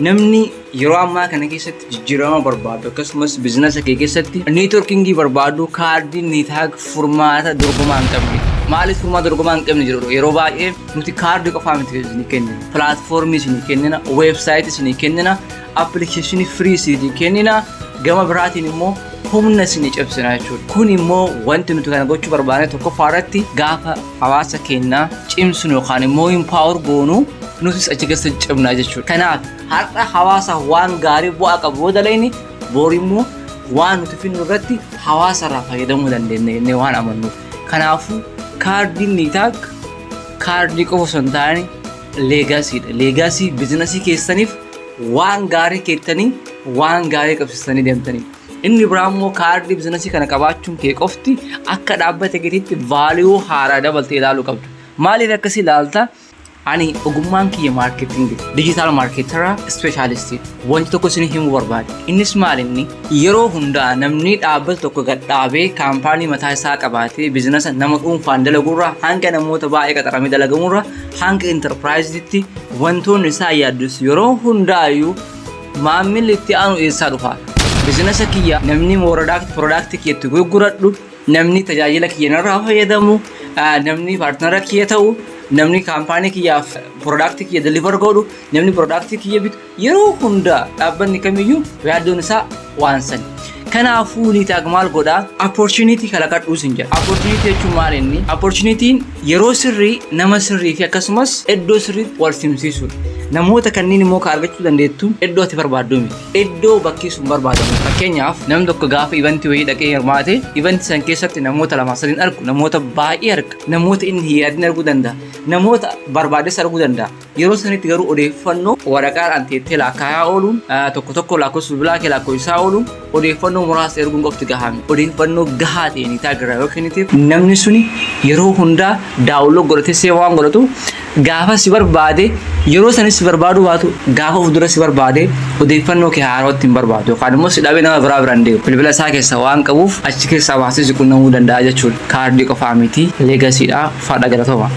Namni yeroo ammaa kana keessatti jijjiirama barbaadu, akkasumas business kee keessatti networkingii barbaadu, kaardii Nitaag furmaata dorgomaa hin qabne. Maaliif furmaata dorgomaa hin qabne jedhu? Yeroo baay'ee nuti kaardii qofaa miti isinii kennina. Platformii isinii kennina, websiteii isinii kennina, applicationii free isinii kennina, gama biraatiin immoo humna isinii cabsina jechuudha. Kun immoo wanti nuti kana gochuu barbaanne tokkoffaa irratti gaafa hawaasa keenyaa cimsinu yookaan immoo empower goonu, nutis achi keessa cimnaa jechuudha. Kanaaf har'a hawaasa waan gaarii bu'aa qabu yoo dalayne, boru immoo waan nuti finnu irratti hawaasa irraa fayyadamuu dandeenya jennee waan amannuuf. Kanaafuu kaardiin Nitaag kaardii qofa osoo hin taane legacydha. Legacy businessii keessaniif waan gaarii keettanii, waan gaarii qabsiistanii deemtanii. Inni biraa immoo kaardii businessii kana qabaachuun kee qofti akka dhaabbata keetiitti value haaraa dabaltee ilaaluu qabdu. Maaliif akkasii ilaalta? Ani ogummaan kiyya marketing, digital marketer specialistii. Wanti tokko isin himuu barbaade. Innis maal inni? Yeroo hundaa namni dhaabbata tokko gadhaabee company mataa isaa qabaatee, businessa nama dhuunfaan dalagurraa hanga namoota baay'ee qaxaramee dalagamurraa hanga enterpriseitti, wantoonni isaa yaaddessu yeroo hundaayyuu maamilli itti aanu eessaa dhufa? Businessa kiyya namni productii kiyyatti gurguradhu, namni tajaajila kiyya narraa fayyadamu, namni partnera kiyya ta'u, namni company kiyyaaf productii kiyya deliver godhu, namni productii kiyya bitu, yeroo hundaa dhaabbanni kamiyyuu yaaddoon isaa waan sani. Kanaafuu Nitaag maal godhaa? Opportunity kalaqadhuus hin jedha. Opportunity jechuun maal inni? Opportunityn yeroo sirrii, nama sirrii fi akkasumas iddoo sirriitti wal simsiisuudha. Namoota kanneen immoo ka argachuu dandeettu iddoo ati barbaaddu miti. Iddoo bakki sun barbaadamu. Fakkeenyaaf, namni tokko gaafa eventii wayii dhaqee hirmaate, eventii san keessatti namoota lama sadiin argu, namoota baay'ee arga. Namoota inni hin yaadin arguu danda'a. Namoota barbaades arguu danda'a. Yeroo sanitti garuu odeeffannoo waraqaadhaan teettee lakkaa'aa ooluun, tokko tokko lakkoofsa bilbilaa kee lakkoofsaa ooluun, odeeffannoo muraasa erguun qofti gahaa miti. Odeeffannoo gahaa ta'e Nitaag irraa yoo kenniteef, namni suni yeroo hundaa download godhatee see waan godhatu, gaafa si barbaade, yeroo sanis si barbaaduu baatu, gaafa fuuldura si barbaade odeeffannoo kee haarawatti hin barbaadu, yookaan immoo si dhabee nama biraa biraan deemu. Bilbila isaa keessa waan qabuuf achi keessaa baasee si qunnamuu danda'a jechuudha. Kaardii qofaa miti, legacydha. Fadha, galatooma.